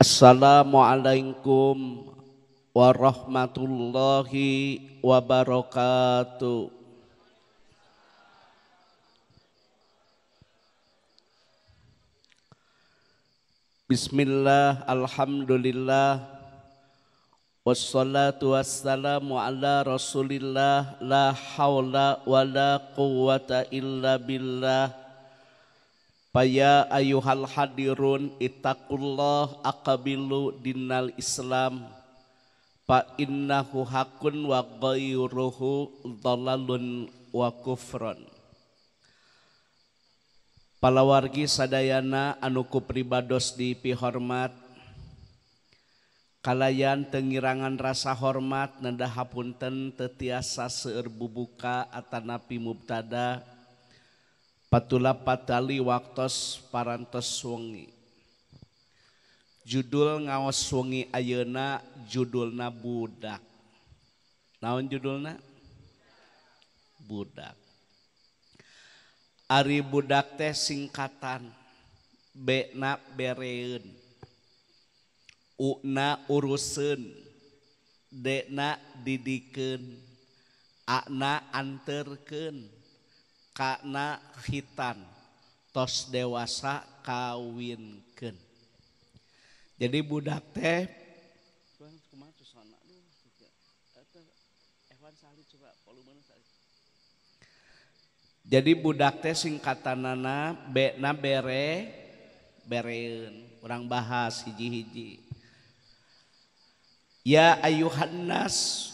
Assalamualaikum warahmatullahi wabarakatuh. Bismillah, alhamdulillah, wassalatu wassalamu ala rasulillah, la hawla wa la quwwata illa billah. Faya ayuhal hadirun ittaqullah aqabilu dinal Islam fa innahu hakun wa ghairuhu dhalalun wa kufrun. Palawargi sadayana anu ku pribados dipihormat, kalayan tengirangan rasa hormat nenda hapunten teu tiasa seueur bubuka atanapi mubtada patula patali waktos parantos wengi. Judul ngaos wengi ayeuna judulna budak. Naon judulna? Budak. Ari budak teh singkatan B na bereun, U na uruseun, D na didikeun, A na anterkeun, kana khitan, tos dewasa kawinkeun. Jadi budak teh jadi budak teh singkatanana B na bere bereun. Urang bahas hiji-hiji. Ya ayuhan nas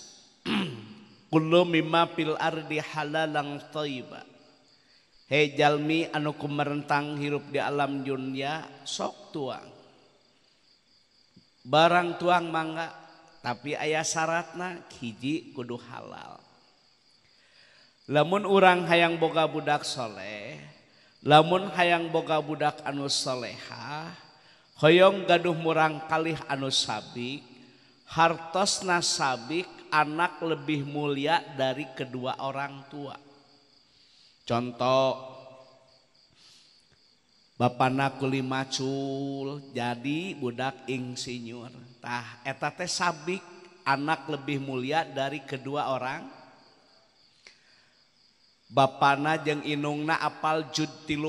kullu mimma fil ardi halalan thayyiba. Hei jalmi anu kumerentang hirup di alam dunia, sok tuang. Barang tuang mangga, tapi aya syaratna hiji kudu halal. Lamun urang hayang boga budak soleh, lamun hayang boga budak anu solehah, hoyong gaduh murang kalih anu sabik, hartosna sabik anak lebih mulia dari kedua orang tua. Contoh, bapana kuli macul jadi budak insinyur. Tah eta teh sabik, anak lebih mulia dari kedua orang. Bapana jeung inungna apal jud 30,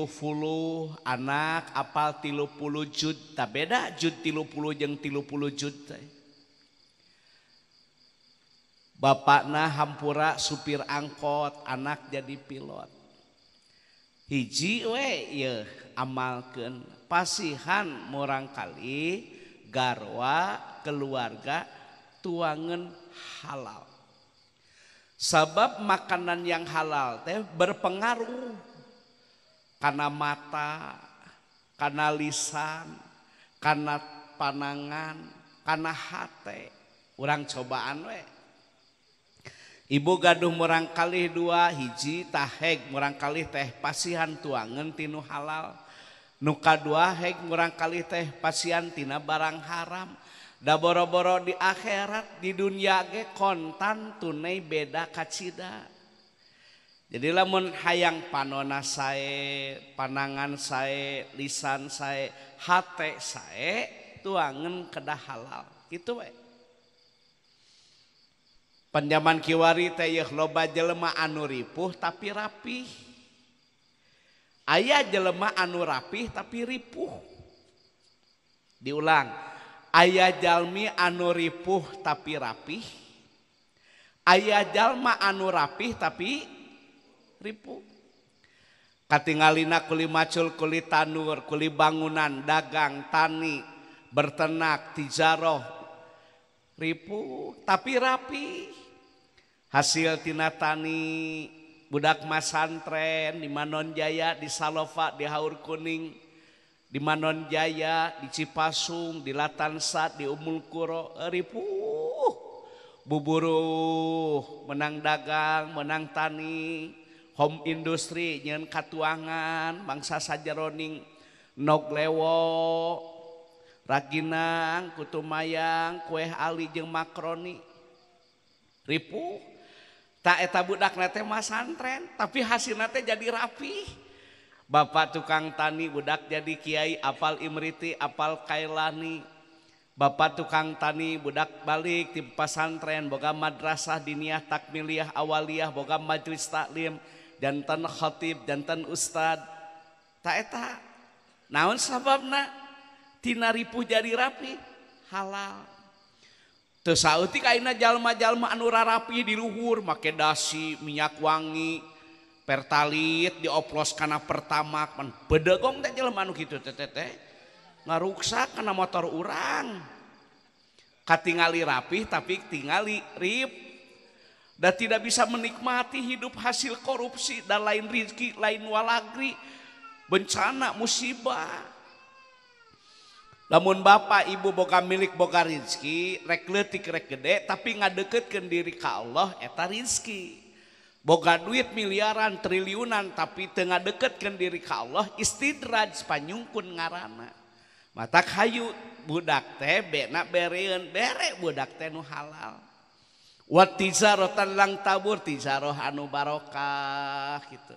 anak apal 30 jud. Tah beda jud 30 jeung 30 jud teh. Bapana hampura supir angkot, anak jadi pilot. Hiji we ieu amalkeun pasihan murang kali garwa keluarga tuangan halal. Sabab makanan yang halal teh berpengaruh kana mata, kana lisan, kana panangan, kana hate. Urang cobaan we. Ibu gaduh murang kalih dua hiji taheg murang kalih teh pasihan tuangan tinu halal. Nu kadua heg murang kalih teh pasihan tina barang haram. Da boro-boro di akhirat di dunia ge kontan tunai beda kacida. Jadi lamun hayang panona sae, panangan sae, lisan sae, hate sae, tuangan kedah halal. Kitu we. Panjaman kiwari teh yeuh loba jelema anu ripuh tapi rapih. Aya jelema anu rapih tapi ripuh. Diulang, aya jalmi anu ripuh tapi rapih. Aya jalma anu rapih tapi ripuh. Katingalina kuli macul, kuli tanur, kuli bangunan, dagang, tani, berternak, tijaroh, ripuh tapi rapi. Hasil tina tani budak masantren di Manonjaya, di Salofa, di Haur Kuning, di Manonjaya, di Cipasung, di Latansat, di Umul Kuro, ripuh buburuh menang dagang, menang tani, home industri nyeun katuangan, bangsa sajeroning nog lewo, raginang, kutumayang, kue ali jeung makroni. Ripuh. Tak eta budak teh masantren, tapi hasilna teh jadi rapih. Bapak tukang tani, budak jadi kiai, apal Imriti, apal Kailani. Bapak tukang tani budak balik di pasantren boga madrasah diniyah takmiliyah awaliyah boga majelis taklim jantan khatib jantan ustad ta eta naon sababna tina ripuh jadi rapi halal. Teu saeutik ayeuna jalma-jalma anu rarapi di luhur make dasi minyak wangi pertalit dioplos kana pertamak pan bedegong teh jelema anu kitu teh teh ngaruksak kana motor urang katingali rapih tapi tingali rip dan tidak bisa menikmati hidup hasil korupsi dan lain rizki lain walagri bencana musibah. Lamun bapak ibu boga milik boga rizki rek leutik rek gede tapi ngadeukeutkeun diri ka Allah eta rizki. Boga duit miliaran triliunan tapi teu ngadeukeutkeun diri ka Allah istidraj panyungkun ngaranna. Matak hayu budak teh bena bereun bere budak teh nu halal. Wa tijaratan lang tabur tijarah anu barokah kitu.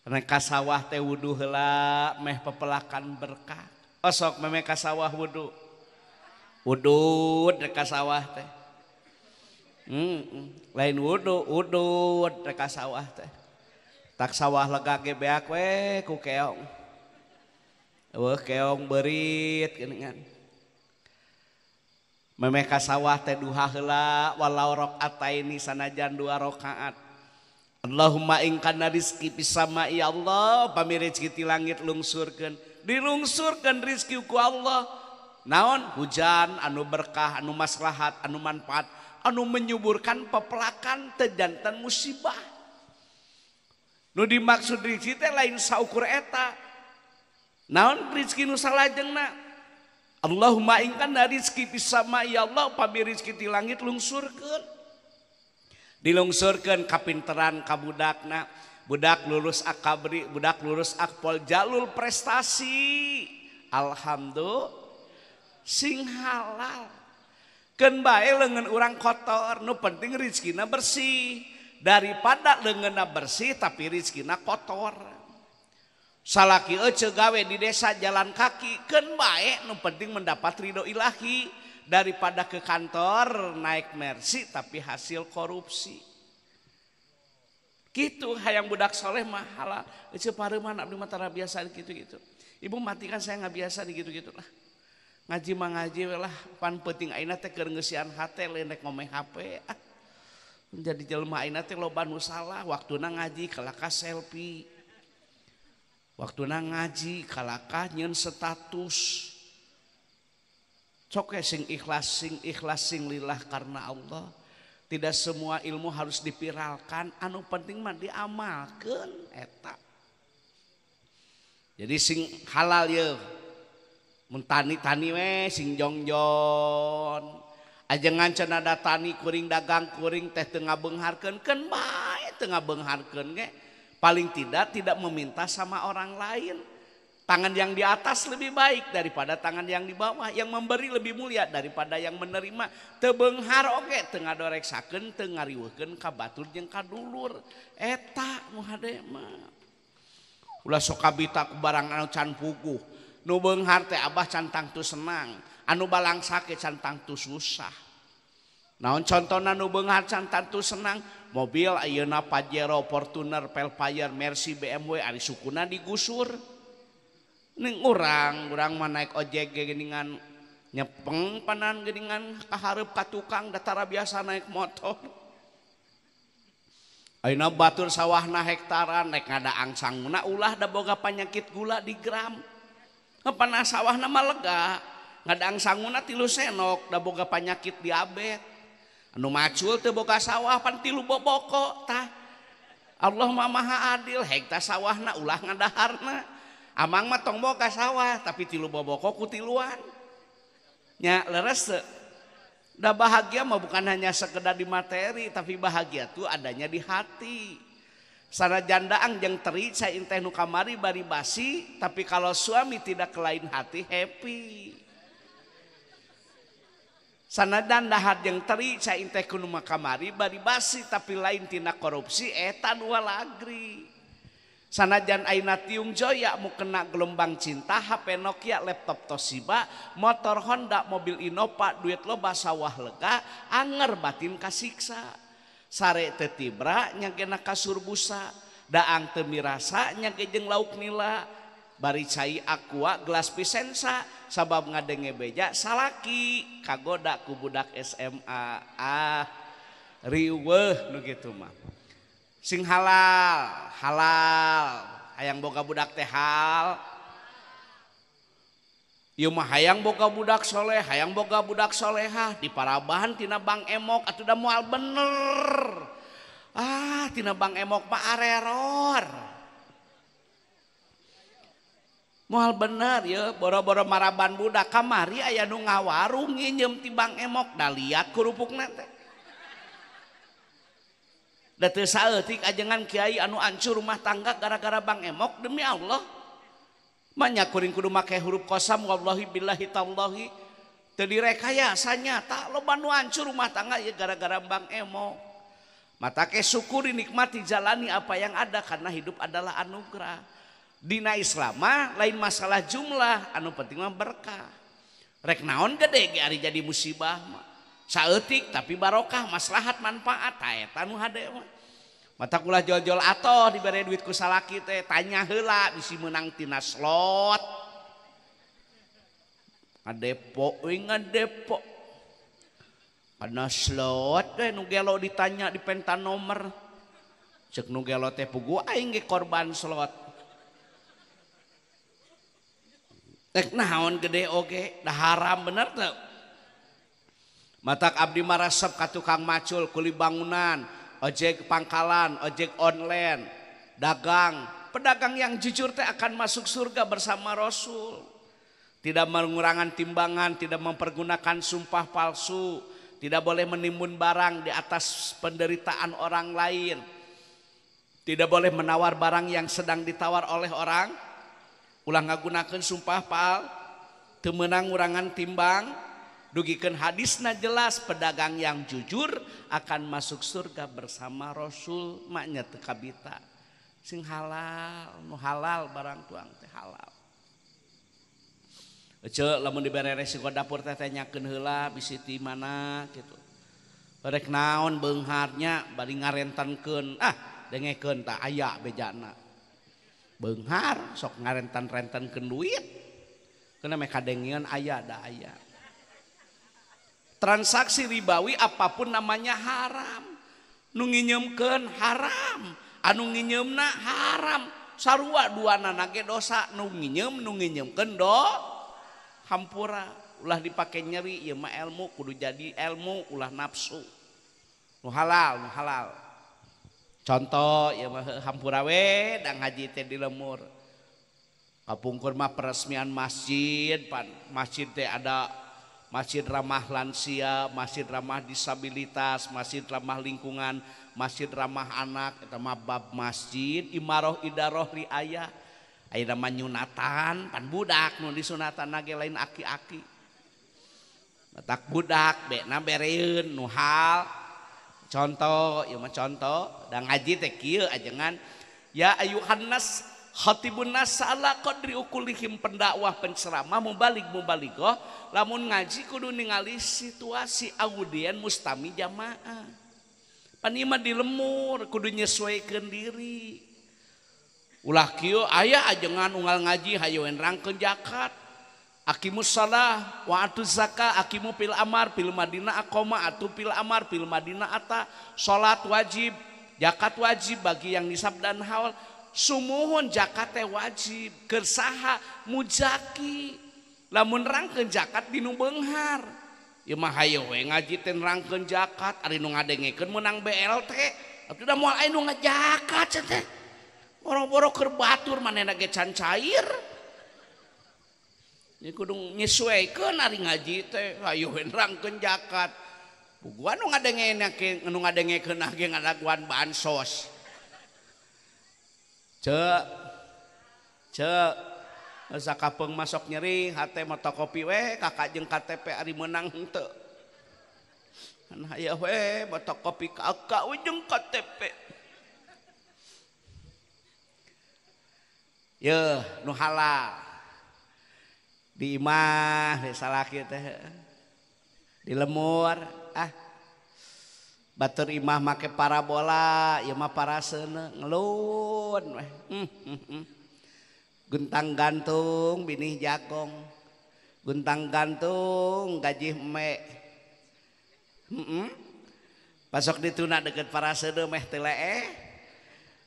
Rek ka sawah teh wudu heula meh pepelakan berkah. Osok meme ka sawah wudu. Wudud rek ka sawah teh. Lain wudu, udud rek ka sawah teh. Tak sawah lega ge beak we ku keong. Eueuh keong beurit geuningan. Memeh ka sawah teh duha heula walau rakaataini sanajan 2 rakaat. Allahumma in kana rizki fis sama ya Allah, pami rezeki ti langit lungsurkeun. Dilungsurkeun rezeki ku Allah. Naon? Hujan anu berkah, anu maslahat, anu manfaat, anu menyuburkan pepelakan teu janten musibah. Nu dimaksud rizki teh lain saukur eta. Naon rizki nu salajengna? Allahumma in kana rizki fis sama ya Allah, pami rizki ti langit lungsurkeun. Dilungsurkeun kapinteran ka budakna, budak lulus akabri, budak lulus akpol, jalur prestasi. Alhamdulillah sing halal. Keun bae leungeun urang kotor, nu penting rizkina bersih. Daripada leungeunna bersih tapi rizkina kotor. Salaki euceu gawe di desa jalan kaki, keun bae nu penting mendapat ridho ilahi. Daripada ke kantor naik Mercy tapi hasil korupsi. Gitu hayang budak soleh mah halal. Euceu pareuman abdi mah tara biasa gitu-gitu. Ibu mati kan saya nggak biasa di gitu-gitu lah. Ngaji mah ngaji we lah, pan penting ayeuna teh keur ngeusian hate lain rek ngomeh HP. Ah. Jadi jelema ayeuna teh loba nu salah, waktuna ngaji kalakah selfie. Waktuna ngaji kalakah nyeun status. Sok sing ikhlas sing lillah karena Allah. Tidak semua ilmu harus dipiralkan, anu penting mah diamalkeun eta. Jadi sing halal ye. Mun tani-tani we sing jongjon. Ajengan cenah da tani kuring dagang kuring teh teu ngabeungharkeun keun bae teu ngabeungharkeun ge. Paling tidak tidak meminta sama orang lain. Tangan yang di atas lebih baik daripada tangan yang di bawah. Yang memberi lebih mulia daripada yang menerima. Teu beunghar oge teu ngadoreksakeun teu ngariweuhkeun ka batur jeung ka dulur. Eta nu hade mah. Ulah sok kabita ku barang anu can puguh. Nu beunghar teh abah can tangtu senang, anu balangsa ge can tangtu susah. Naon contona nu beunghar can tangtu senang? Mobil ayeuna Pajero, Fortuner, Velfire, Mercy, BMW ari sukuna digusur. Ning urang mah naik ojek ge geuningan nyepeng panan geuningan kahareup ka tukang da tara biasa naik motor. Ayeuna batur sawahna hektaran rek ngadaang sanguna ulah da boga panyakit gula di gram. Panah sawahna mah lega, ngadaang sanguna 3 senok da boga panyakit diabetes. Anu macul teu boga sawah pan 3 boboko tah. Allah mah maha adil, hekta sawahna ulah ngadaharna. Amang mah tong boga sawah tapi 3 boboko ku tiluan. Nya leres teu? Da bahagia mah bukan hanya sekedar di materi, tapi bahagia tuh adanya di hati. Sanajan daang jeung teri cai teh nu kamari bari basi, tapi kalau suami tidak kelain hati happy. Sanajan dahar jeung teri cai teh nu kamari bari basi tapi lain tina korupsi eta nu walagri. Sanajan aina tiung joya mu kena gelombang cinta, HP Nokia, laptop Toshiba, motor Honda, mobil Innova, duit loba sawah lega, anger batin kasiksa. Sare teu tibra nya gena kasur busa, daang teu mirasa nya ge jeung lauk nila. Bari cai aqua gelas pisensa sabab ngadenge beja salaki kagoda ku budak SMA. Ah riweuh nu kitu mah. Sing halal, halal. Hayang boga budak teh hal. Ieu mah hayang boga budak soleh, hayang boga budak solehah diparabahan tina Bang Emok atuh da moal bener. Ah, tina Bang Emok mah areror. Moal bener ye, boro-boro maraban budak kamari aya nu ngawarung nginjem ti Bang Emok da liat kerupukna teh. Da teu saeutik ajengan kiai anu ancur rumah tangga gara-gara Bang Emok demi Allah. Manya kuring kudu make huruf kosam wallahi billahi tallahi. Teu direkayasa nyata loba nu ancur rumah tangga ya gara-gara Bang Emok. Mata ke syukuri nikmati jalani apa yang ada karena hidup adalah anugerah. Dina Islam mah lain masalah jumlah, anu penting mah berkah. Rek naon gede ge ari jadi musibah mah. Saeutik tapi barokah, maslahat, manfaat, ta eta nu hade mah. Mata kulah jol-jol atoh dibere duit ku salaki teh, tanya heula bisi meunang tina slot. Ngadepo we ngadepo. Kana slot we nu gelo ditanya dipenta nomor. Ceuk nu gelo teh puguh aing ge korban slot. Rek naon gede oge, da haram bener teu? Matak abdi marasep ka tukang macul, kuli bangunan, ojek pangkalan, ojek online, dagang. Pedagang yang jujur teh akan masuk surga bersama Rasul. Tidak mengurangan timbangan, tidak mempergunakan sumpah palsu, tidak boleh menimbun barang di atas penderitaan orang lain. Tidak boleh menawar barang yang sedang ditawar oleh orang. Ulah ngagunakeun sumpah pal, teu meunang ngurangan timbang. Dugikeun hadisna jelas pedagang yang jujur akan masuk surga bersama Rasul. Maknya teu kabita. Sing halal, nu halal barang tuang teh halal. Ece lamun dibere resiko dapur teh tanyakeun heula bisi ti mana kitu. Rek naon beungharnya bari ngarentankeun, ah dengekeun tah aya bejana. Beunghar sok ngarentan-rentankeun duit. Keuna meh kadengeun aya da aya. Transaksi ribawi apapun namanya haram. Nu nginyeumkeun haram, anu nginyeumna haram. Sarua duanana ge dosa, nu nginyeum nu nginyeumkeun do hampura. Ulah dipake nyeri ieu mah ilmu, kudu jadi ilmu ulah nafsu. Nu halal, nu halal. Contoh ieu mah hampura we da ngaji teh di lemur. Kapungkur mah peresmian masjid, pan masjid teh ada masjid ramah lansia, masjid ramah disabilitas, masjid ramah lingkungan, masjid ramah anak, eta mah bab masjid, imaroh idaroh riayah. Ayeuna mah nyunatan, pan budak nu disunatan ge lain aki-aki. Matak budak bekna bereun nu hal. Contoh, ieu mah contoh, da ngaji teh kieu ajengan ya ayuhan nas khatibun nas ala qadri ukulihim, pendakwah penceramah mubalik mubalighah lamun ngaji kudu ningali situasi audien mustami jamaah. Pan ieu mah di lemur kudu nyesuaikeun diri. Ulah kieu aya ajengan unggal ngaji hayu rangkeun zakat. Aqimus shalah wa atuz zakah, aqimu fil amar fil madinah aqoma atu fil amar fil madinah ata. Salat wajib, zakat wajib bagi yang nisab dan haul. Sumuhun zakat teh wajib keur saha muzaki. Lamun rangkeun zakat dinu beunghar. Ieu mah hayo we ngaji teh rangkeun zakat ari nu ngadengekeun meunang BLT. Atuh da moal aya nu ngajakat teh. Boro-boro keur batur manehna ge can cair. Ieu kudu nyesuaikeun ari ngaji teh hayo we rangkeun zakat. Puguan nu ngadengekeun ge ngadaguan bansos. Cek, cek, sakapeung masuk nyeri, hate motokopi we, kakak jeung KTP ari meunang henteu. Kan aya we motokopi kakak we jeung KTP. Yeuh nu halal. Di imah di salaki teh. Di lemur ah. Batur imah make parabola, ieu mah paraseuneu ngelun weh. Guntang gantung binih jagong. Guntang gantung gaji eme. Pasok dituna deket paraseuneu meh teu leeh.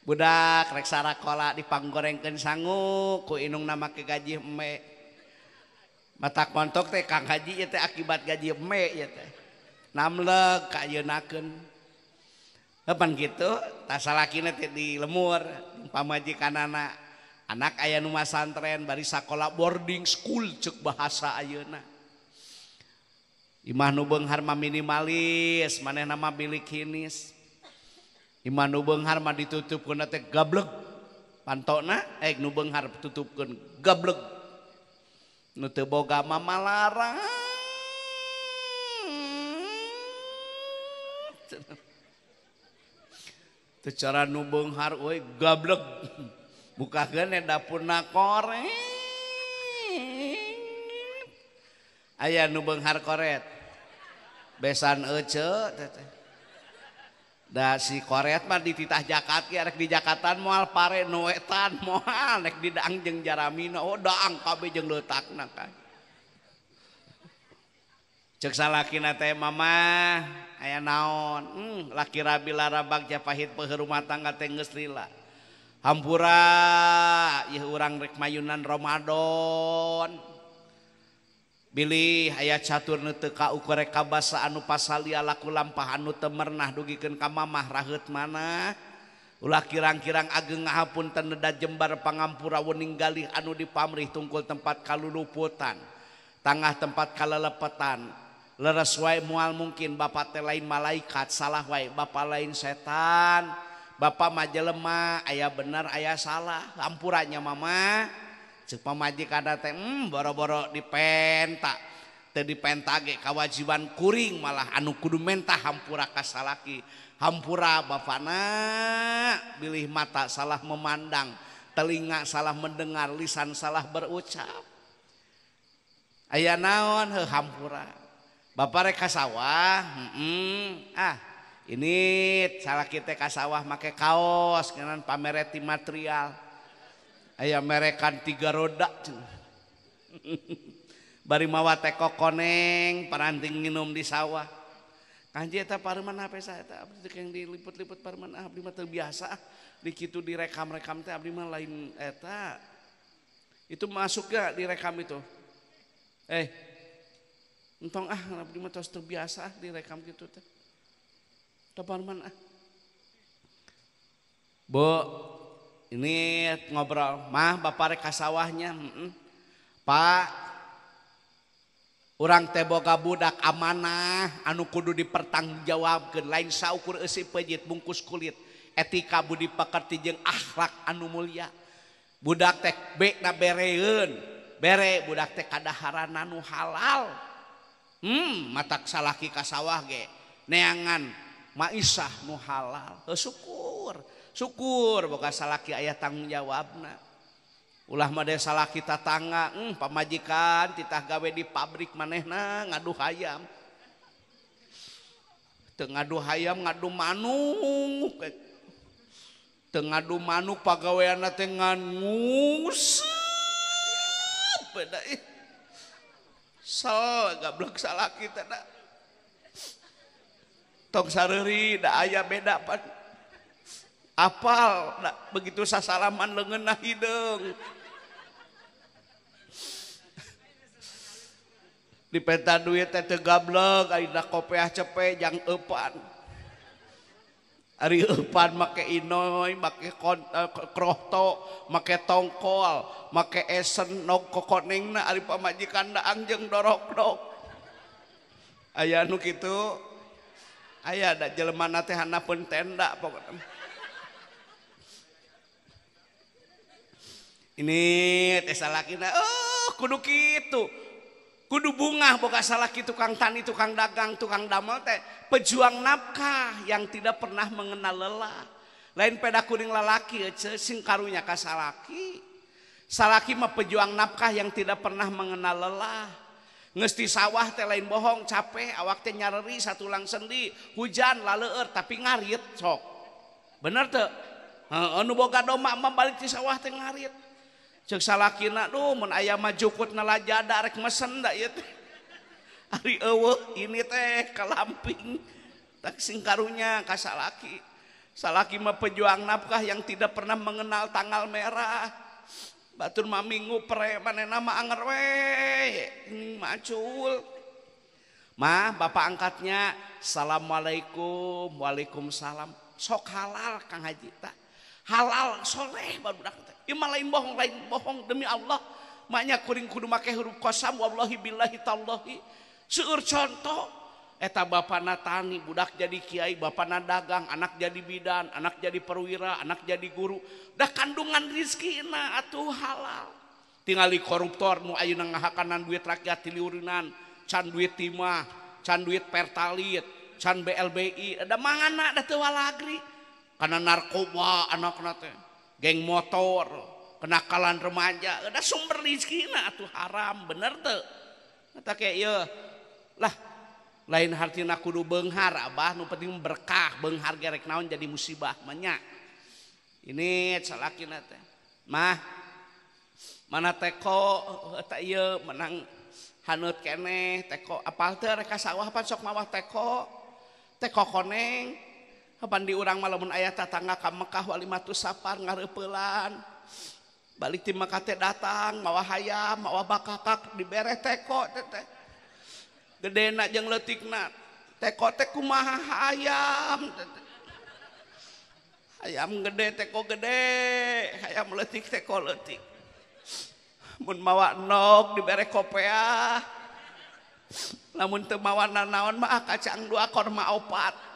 Budak rek sarakola dipanggorengkeun sangu ku indungna make gaji eme. Matak montok teh Kang Haji ieu teh akibat gaji eme ieu teh. Namleg ka ayeunakeun. Pan kitu tah salakina teh di lemur pamajikanana. Anak aya nu masantren bari sakola boarding school cek bahasa ayeuna. Imah nu beunghar mah minimalis, manehna mah bilik hinis. Imah nu beunghar mah ditutupkeun teh gableg. Pantona nu beunghar tutupkeun gableg. Nu teu boga mah malarang. Teu cara nu beunghar euy gableg. Bukakeun dapurna koret. Aya nu beunghar koret. Besan ece teh. Da si koret mah dititah jakat ge rek di jakatan moal pare nu wetan moal rek didaang jeung jaramina. Oh daang kabeh jeung leutakna ka. Ceuk salakina teh mamah aya naon? Laki rabi larabag japahit peuheuh rumah tangga teh geus lila. Hampura ieu urang rek mayunan Ramadan. Bilih aya catur nu teu kaukur rek kabasa anu pasalia laku lampah anu teu mernah dugikeun ka mamah raheut mana. Ulah kirang-kirang ageng ngahapunten neda jembar pangampura wening galih anu dipamrih tungkul tempat kaluluputan. Tangah tempat kalelepetan. Leres wae moal mungkin bapak teh lain malaikat, salah wae bapak lain setan. Bapak mah jelema, aya bener aya salah, hampuranya mama. Ceuk pamajikan teh boro-boro dipenta. Teu dipenta ge kawajiban kuring malah anu kudu mentah hampura ka salaki. Hampura bapana bilih mata salah memandang, telinga salah mendengar, lisan salah berucap. Aya naon heuh hampura. Bapak rek ka sawah, ah ini salaki teh ka sawah make kaos ngeunaan pamereti material. Aya merekan 3 roda. Bari mawa teh kokoneng paranting nginum di sawah. Kanji eta pareman HP saya eta abdi teh yang diliput-liput pareman abdi mah teu biasa di kitu direkam-rekam teh abdi mah lain eta. Itu masuk gak direkam itu? Entong ah abdi mah tos teu biasa direkam kitu teh. Pareman ah. Bu, ini ngobrol, mah bapak rek ka sawahnya, Pak, urang teh boga budak amanah anu kudu dipertanggungjawabkeun lain saukur eusi peujit bungkus kulit, etika budi pekerti jeung akhlak anu mulia. Budak teh bekna bereun, bere budak teh kadaharan anu halal. Matak salaki ka sawah ge neangan maisah nu halal. Syukur, syukur boga salaki aya tanggung jawabna. Ulah mah de salaki tatangga, pamajikan titah gawe di pabrik manehna ngadu hayam. Teu ngadu hayam ngadu manuk. Teu ngadu manuk pagaweanna teh ngan nguseup beda ih. Sel gablek salaki teh da. Tong sareuri da aya beda pan. Apal da begitu sasalaman leungeunna hideung. Dipenta duit teh teu gablek ari da kopeah cepe jang eupan. Ari eupan make inoy, make krohto, make tongkol, make esen nog kokonengna ari pamajikan daang jeung dorok-dok. Aya nu kitu. Aya da jelema teh handapeun tenda pokona. Ini teh salakina oh kudu kitu. Kudu bungah boga salaki tukang tani, tukang dagang, tukang damel teh pejuang nafkah yang tidak pernah mengenal lelah. Lain peda kuring lalaki ece sing karunya ka salaki. Salaki mah pejuang nafkah yang tidak pernah mengenal lelah. Geus di sawah teh lain bohong capek awak teh nyareri satulang sendi hujan laleueur tapi ngarit sok. Bener teu? Heeh nu boga domba mah balik di sawah teh ngarit. Ceuk salakina duh mun aya mah jukutna lajada rek mesen da ieu teh. Ari eueuh ini teh kalamping tak sing karunya ka salaki. Salaki mah pejuang nafkah yang tidak pernah mengenal tanggal merah. Batur mah minggu pre manehna mah anger we macul. Mah bapak angkatnya assalamualaikum waalaikumsalam. Sok halal Kang Haji tah. Halal soleh barudak teh. Ieu mah lain bohong demi Allah. Maknya kuring kudu make huruf qasam wallahi billahi tallahi. Seueur contoh eta bapana tani budak jadi kiai, bapana dagang, anak jadi bidan, anak jadi perwira, anak jadi guru. Dah kandungan rizkina atuh halal. Tingali koruptor nu ayeuna ngahakanan duit rakyat tiliurinan, can duit timah, can duit pertalit, can BLBI, ada mangana da teu walagri. Kana narkoba anakna teh, geng motor, kenakalan remaja, ada sumber rizkina atuh haram, bener teu? Eta ke ieu lah lain hartina kudu beunghar abah nu penting berkah beunghar gerek naon jadi musibah mah nya. Ini salakina teh mah mana teko eta ieu menang haneut keneh teko apal teu rek ka sawah pan sok mawah teko teko koneng pan di urang mah lamun aya tatangga ka Mekah walimatus safar ngareupeulan balik ti Mekah teh datang mawa hayam mawa bakakak dibere teko teh gedena jeung leutikna teko teh kumaha hayam hayam gede teko gede hayam leutik teko leutik mun mawa nog dibere kopeah lamun teu mawa nanaon mah kacang dua korma opat.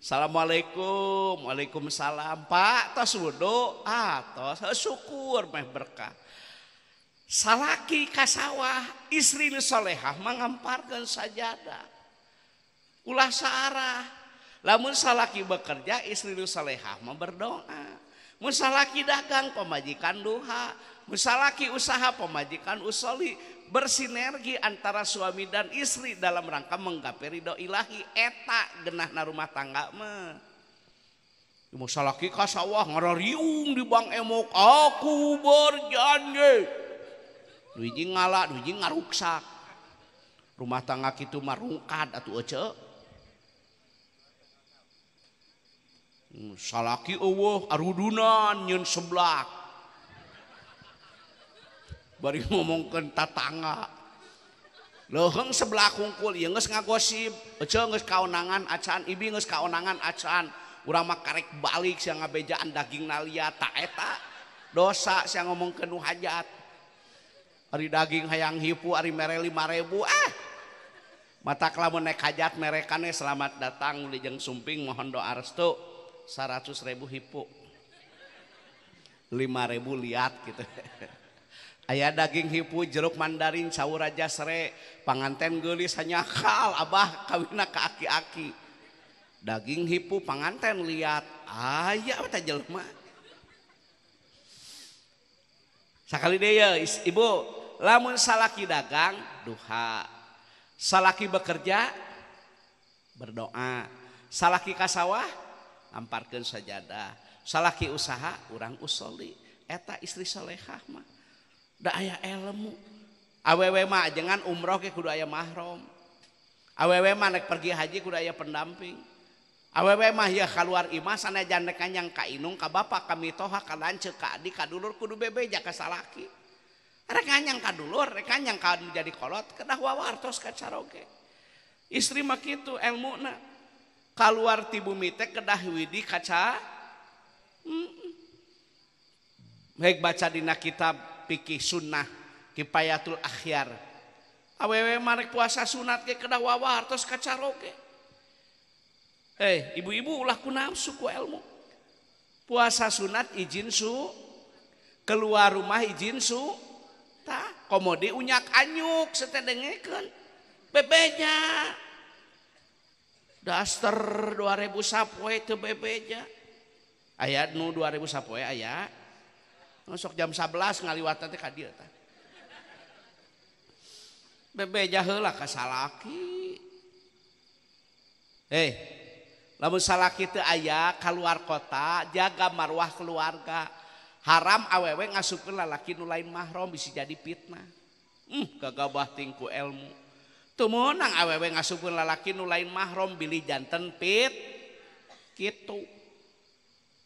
Assalamualaikum, waalaikumsalam Pak, tos wudu, ah tos syukur meh berkah. Salaki ka sawah, istri nu solehah mangamparkeun sajadah. Ulah saarah. Lamun salaki bekerja, istri nu solehah mah berdoa. Mun salaki dagang, pamajikan duha. Mun salaki usaha, pamajikan usoli. Bersinergi antara suami dan istri dalam rangka menggapai ridho ilahi. Eta genahna rumah tangga mah. Mun salaki ka sawah ngarariung di bang emok, aku berjanji. Nu hiji ngala, nu hiji ngaruksak. Rumah tangga kitu mah rungkad atuh ece. Salaki eueuh arudunan nyeun seblak. Bari ngomongkeun tatangga. Leuheung sebelah kungkul ieu geus ngagosip, ece geus kaonangan acan, ibi geus kaonangan acan. Urang mah karek balik sia ngabejaan daging nalia ta eta. Dosa sia ngomongkeun nu hajat. Ari daging hayang hipu ari mere 5.000 ah. Matak lamun naik hajat merekane selamat datang Lijeng Sumping mohon doa restu 100.000 hipu. 5.000 liat gitu. Aya daging hipu jeruk mandarin cau raja sere panganten geulis hanyakal abah kawina ka aki-aki. Daging hipu panganten liat aya teh jelema. Sakali deui ya ibu, lamun salaki dagang duha, salaki bekerja berdoa, salaki ka sawah amparkeun sajadah, salaki usaha urang usoli. Eta istri solehah mah da aya ilmu. Awewe mah jangan umroh ge kudu aya mahram. Awewe mah nek pergi haji kudu aya pendamping. Awewe mah ya kaluar imah sanajan rek kanyang ka inung ka bapak ka mitoha ka lanceuk ka adik ka dulur kudu bebeja ka salaki. Rek kanyang ka dulur, rek kanyang ka anu jadi kolot kedah wawartos ka caroge. Istri mah kitu elmuna. Kaluar ti bumi teh kedah widi kaca. Baik baca dina kitab fikih sunnah Kifayatul Akhyar. Awewe mah rek puasa sunat ge kedah wawartos ka caroge. Ibu-ibu ulah ku nafsu ku ilmu. Puasa sunat izin su, keluar rumah izin su, tah komodi unyak anyuk setedengekeun. Bebeja. Daster 2000 sapoe teu bebeja. Aya nu 2000 sapoe aya. Sok jam 11 ngaliwatan teh ka dieu tah. Bebeja heula ka salaki. Lamun salaki teu aya kaluar kota, jaga marwah keluarga. Haram awewe ngasupkeun lalaki nu lain mahram bisa jadi fitnah. Gagabah tingku ilmu. Teu meunang awewe ngasupkeun lalaki nu lain mahram bilih janten pit kitu.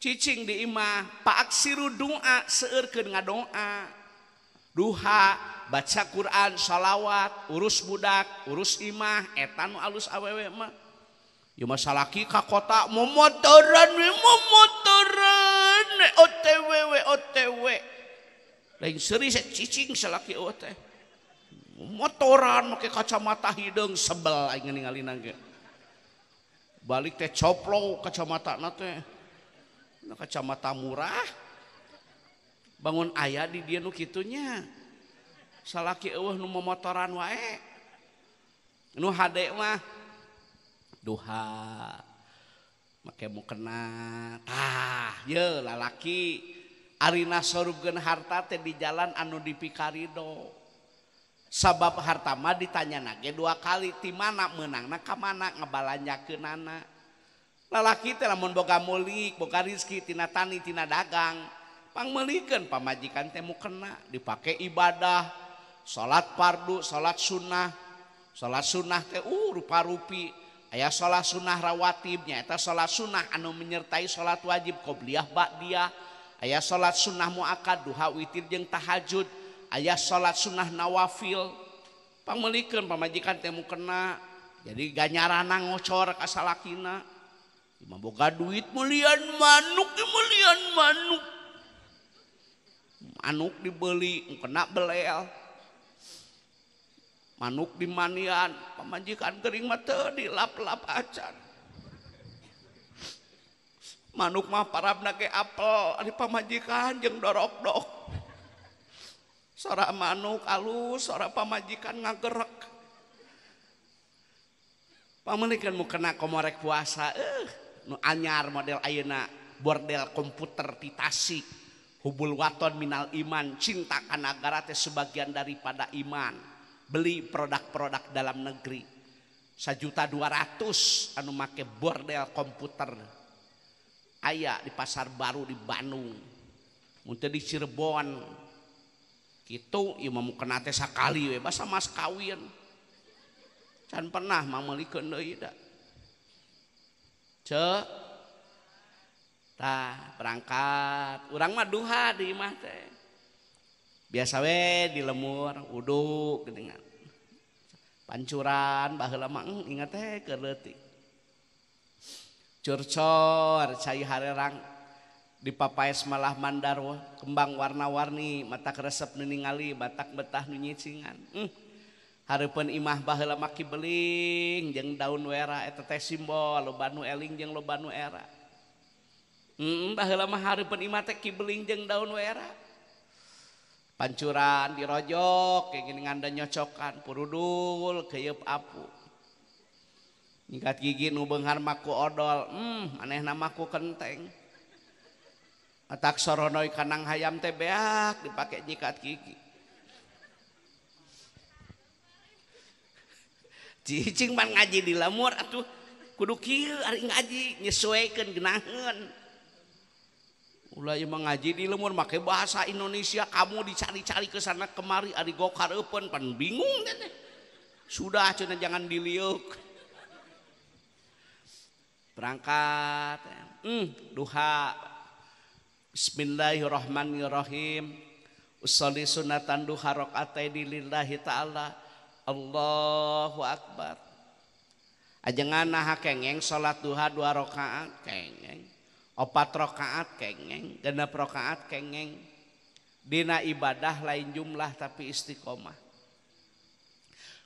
Cicing di imah, paaksiru doa, seueurkeun ngadoa. Duha, baca Quran, shalawat, urus budak, urus imah, eta nu alus awewe mah. Ieu mah salaki ka kota momotoran we momotoran OTW we OTW. Lain seuri cicing salaki eueuh teh. Motoran make kacamata hideung sebel aing ningalina ge. Balik teh coplo kacamatana teh. Nah, kacamata murah. Bangun aya di dieu nu kitu nya. Salaki eueuh nu momotoran wae. Nu hade mah duha make mukena tah ye lalaki arina sorupkeun harta teh di jalan anu dipikarido sabab harta mah ditanyana ge dua kali ti mana meunangna ka mana ngabalanjakeunana lalaki teh lamun boga mulik boga rezeki tina tani tina dagang pangmeulikeun pamajikan teh mukena dipake ibadah salat fardu salat sunnah teh rupa-rupi. Aya sholat sunnah rawatib nyaeta sholat sunnah anu menyertai sholat wajib qobliyah ba'diyah. Aya sholat sunnah muakkad duha witir jeung tahajud. Aya sholat sunnah nawafil. Pangmeulikeun pamajikan teh mukena. Jadi ganyarana ngocor ka salakina. Imah boga duit meulian manuk, meulian manuk. Manuk dibeli mukena belel. Manuk di manian, pamajikan gering mah teu dilap-lap acan. Manuk mah parabna ge apel, ari pamajikan jeung dorok-dok. Sora manuk alus, sora pamajikan ngagerek. Pameulikan mukena komorek puasa, nu anyar model ayeuna bordel komputer ti Tasik. Hubul waton minal iman, cinta ka nagara teh sebagian daripada iman. Beli produk-produk dalam negeri 1.200.000 anu make bordel komputer aya di pasar baru di Bandung mun teu di Cirebon kitu ieu mah mukena teh sakali we basa mas kawin can pernah mameulikeun deui da ceu tah berangkat urang mah duha di imah teh biasa we di lemur uduk geuningan pancuran baheula mah ingat teh keur leutik curcor cai harerang di papaes malah mandar kembang warna-warni mata keresep nu ningali batak betah nu nyicingan hareupeun imah baheula mah kibeling jeung daun wera eta teh simbol loba nu eling jeung loba nu era baheula mah hareupeun imah teh kibeling jeung daun wera pancuran dirojok kayak gini nganda nyocokan purudul keyeup apu nyikat gigi nu beunghar maku odol manehna maku kenteng atak soronoi kanang hayam teh beak dipake nyikat gigi cicing pan ngaji di lemur atuh kudu kieu ari ngaji nyesuaikeun geunaheun. Ulah ieu mah ngaji di lemur make bahasa Indonesia kamu dicari-cari ke sana kemari ari gokareupeun pan bingung teh. Sudah cenah jangan diliuk. Berangkat duha. Bismillahirrahmanirrahim. Usolli sunatan duha rakaataini lillahi ta'ala. Allahu akbar. Ajengan naha kengeng salat duha 2 rakaat kengeng. 4 rakaat kengeng, 6 rakaat kengeng. Dina ibadah lain jumlah tapi istiqomah.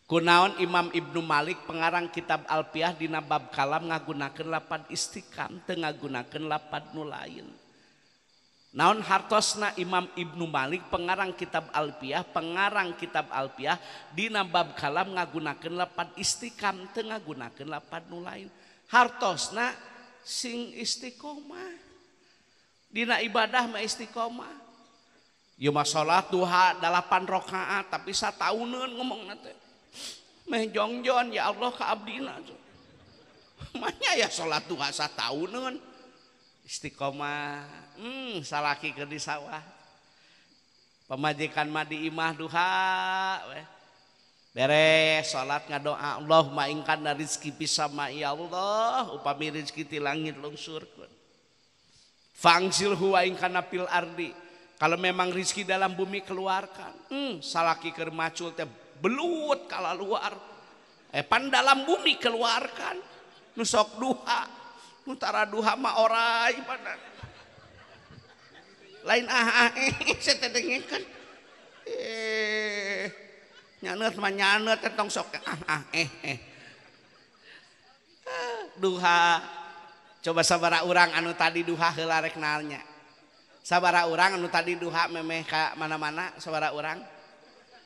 Kunaon Imam Ibnu Malik pengarang kitab Alfiyah dina bab kalam ngagunakeun lapad istiqam teu ngagunakeun lapad nu lain. Naon hartosna Imam Ibnu Malik pengarang kitab Alfiyah, dina bab kalam ngagunakeun lapad istiqam teu ngagunakeun lapad nu lain. Hartosna sing istiqomah. Dina ibadah mah istiqomah. Ieu mah salat duha 8 rakaat tapi satauneun ngomongna teh. Meh jongjon ya Allah ka abdina. Manya ya salat duha satauneun. Istiqomah. Salaki keur di sawah. Pamajikan mah di imah duha we. Beres salat ngadoa Allahumma in kana rizki fisama ya Allah upami rizki ti langit lungsurkeun. Fangsilhu wa in kana fil ardi. Kalau memang rizki dalam bumi keluarkan. Salaki keur macul teh belut kala luar. Pan dalam bumi keluarkan. Nu sok duha, nu tara duha mah orai badan. Lain saya teh dengekeun. Nyaneut mah nyaneut teh tong sok Duha. Coba sabaraha urang anu tadi duha heula rek nanya. Sabaraha urang anu tadi duha memeh ka mana-mana sabaraha urang?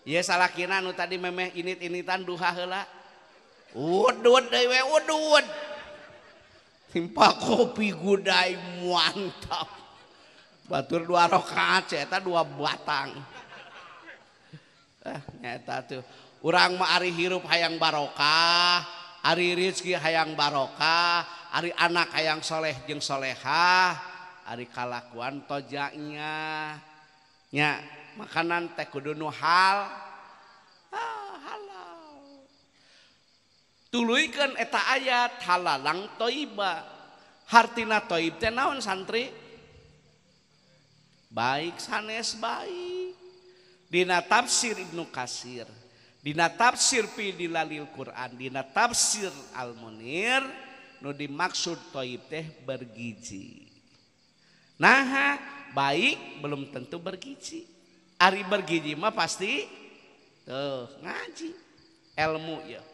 Ieu salakina anu tadi memeh init-initan duha heula. Udud deui we udud. Timpa kopi gudai mantap. Batur 2 rakaat eta 2 batang. Nyata tuh. Urang mah ari hirup hayang barokah, ari rezeki hayang barokah, ari anak hayang soleh jeung solehah, ari kalakuan tojaknya. Nya makanan teh kudu nu halal. Tuluykeun eta ayat halalang thayyiba. Hartina thayyib teh naon santri? Baik sanes baik. Dina tafsir Ibnu Katsir, dina tafsir fi dilalil Quran, dina tafsir Al-Munir nu dimaksud thayyib teh bergizi. Nah, baik belum tentu bergizi. Ari bergizi mah pasti tuh ngaji ilmu ya.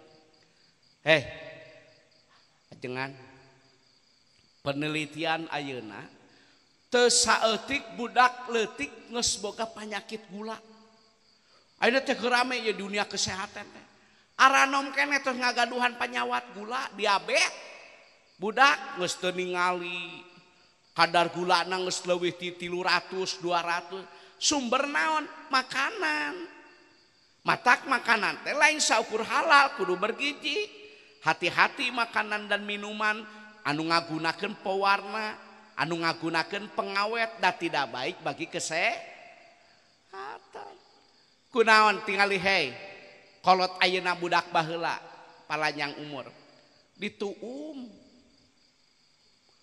Ajengan penelitian ayeuna teu saeutik budak leutik geus boga penyakit gula. Ayeuna teh rame ya dunia kesehatan teh. Aranom keneh teh ngagaduhan panyawat gula, diabetes. Budak geus teu ningali kadar gulana geus leuwih ti 300, 200. Sumber naon? Makanan. Matak makanan teh lain saukur halal kudu bergizi. Hati-hati makanan dan minuman anu ngagunakeun pewarna, anu ngagunakeun pengawet da tidak baik bagi kesehatan. Kunaon tingali hei kolot ayeuna budak baheula palanjang umur dituum,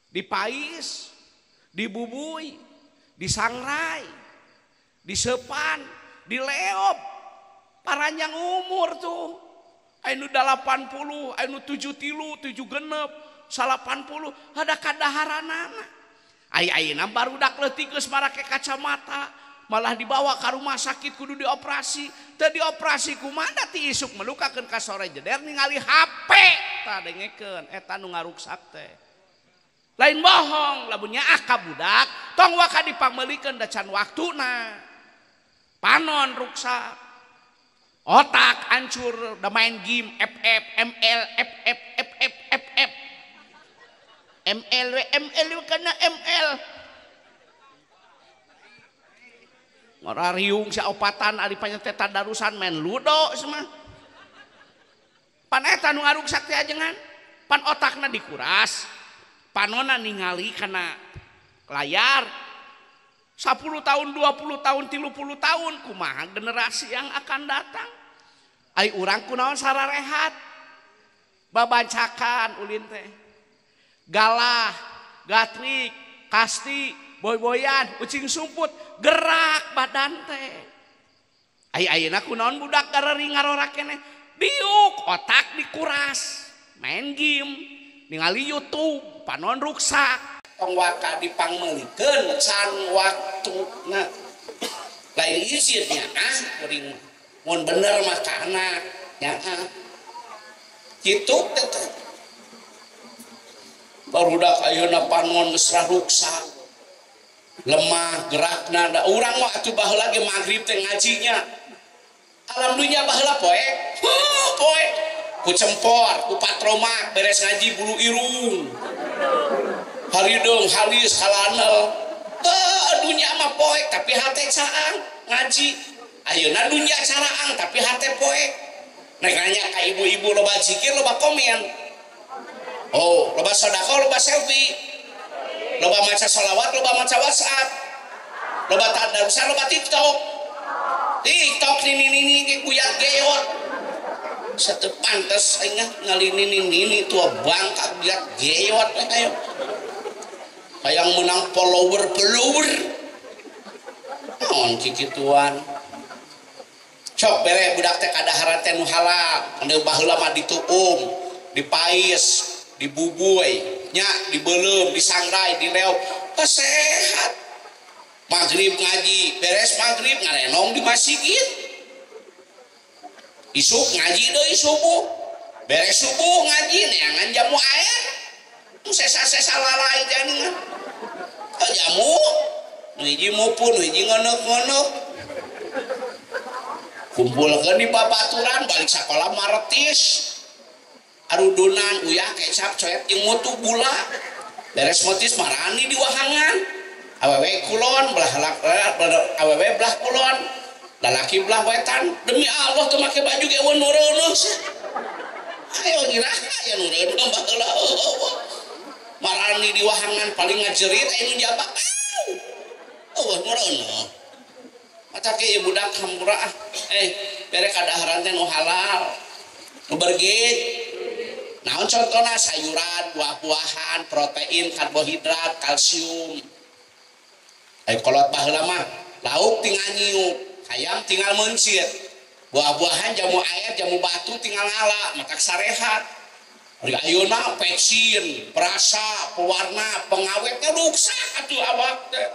dipais, dibubui, disangrai, disepan, dileop, paranjang umur tuh anu 80, anu 73, 76, 80 ada kadaharanana. Ai ayeuna barudak leutik geus marake kacamata malah dibawa ke rumah sakit kudu dioperasi. Teu dioperasi kumaha ti isuk melukakeun ka sore jeder ningali HP tah dengekeun eta nu ngaruksak teh. Lain bohong lamun nyaah ka budak tong waka dipangmeulikeun da can waktuna. Panon ruksak. Otak hancur da main game FF ML FF FF FF ML ML kana ML. Ngora riung si opatan ari panyete tadarusan main ludo semah. Pan eta nu ngaruksak teh ajengan. Pan otakna dikuras. Panona ningali kana layar. 10 tahun, 20 tahun, 30 tahun kumaha generasi yang akan datang. Ai urang kunaon sararehat. Babancakan ulin teh. Galah, gatrik, kasti, boy-boyan, ucing sumput, gerak badan teh. Ai ayeuna kunaon budak garering ngarorak keneh. Diuk, otak dikuras, main game, ningali YouTube, panon ruksak. Tong waka dipangmeulikeun can waktuna. Lain izin nya ah kuring mun bener mah ka anak nya ah. Kitu teh. Barudak ayeuna panon geus ruksak. Lemah gerakna da urang mah atuh baheula ge magrib teh ngajinya. Alam dunya baheula poek. Poek. Ku cempor, ku patromak, beres ngaji bulu irung. Harideung halis kalanel. Dunya mah poek tapi hate caang ngaji. Ayeuna dunya caraang tapi hate poek. Nek nanya ka ibu-ibu loba zikir loba komen. Oh, loba sedekah loba selfie. Loba maca sholawat loba maca WhatsApp. Loba tadarusan loba TikTok. TikTok nini-nini guyat geot. Satu pantes aing ngalini-nini tua bangka guyat geot ayo. Hayang menang follower. Naon kikituan. Sok bere budak teh kadaharan teh nu halal, anu baheula mah dituum, dipais, dibubuy, nya dibeuleum, disangrai, dileop, sehat. Maghrib ngaji, beres maghrib ngarenong di masjid. Isuk ngaji deui subuh. Beres subuh ngaji neangan jamu air. Nu sesa-sesa lalai teh anu. Jamu, nu hiji mupun, nu hiji ngeuneuh-ngeuneuh. Kumpulkeun di babaturan balik sakola maretis. Arudunan uyah kecap coet jeung mutu gula. Beres motis marani di wahangan. Awewe kulon belah awewe belah kulon. Lalaki belah wetan. Demi Allah teu make baju ge eueun nu reuneuh. Ayo nyirah aya nu reuneuh baheula. Marani di wahangan paling ngajerit aya nu jabak. Eueuh nu reuneuh. Mata ke ieu budak hampura ah. Bere kadaharan teh nu halal. Nu bergizi. Naon contohna sayuran, buah-buahan, protein, karbohidrat, kalsium. Ayo kolot baheula mah lauk tinggal nyiuk, hayam tinggal meuncit. Buah-buahan jamu air, jamu batu tinggal ngala, matak sarehat. Ari ayeuna pecin, perasa, pewarna, pengawetnya ruksak atuh awak teh.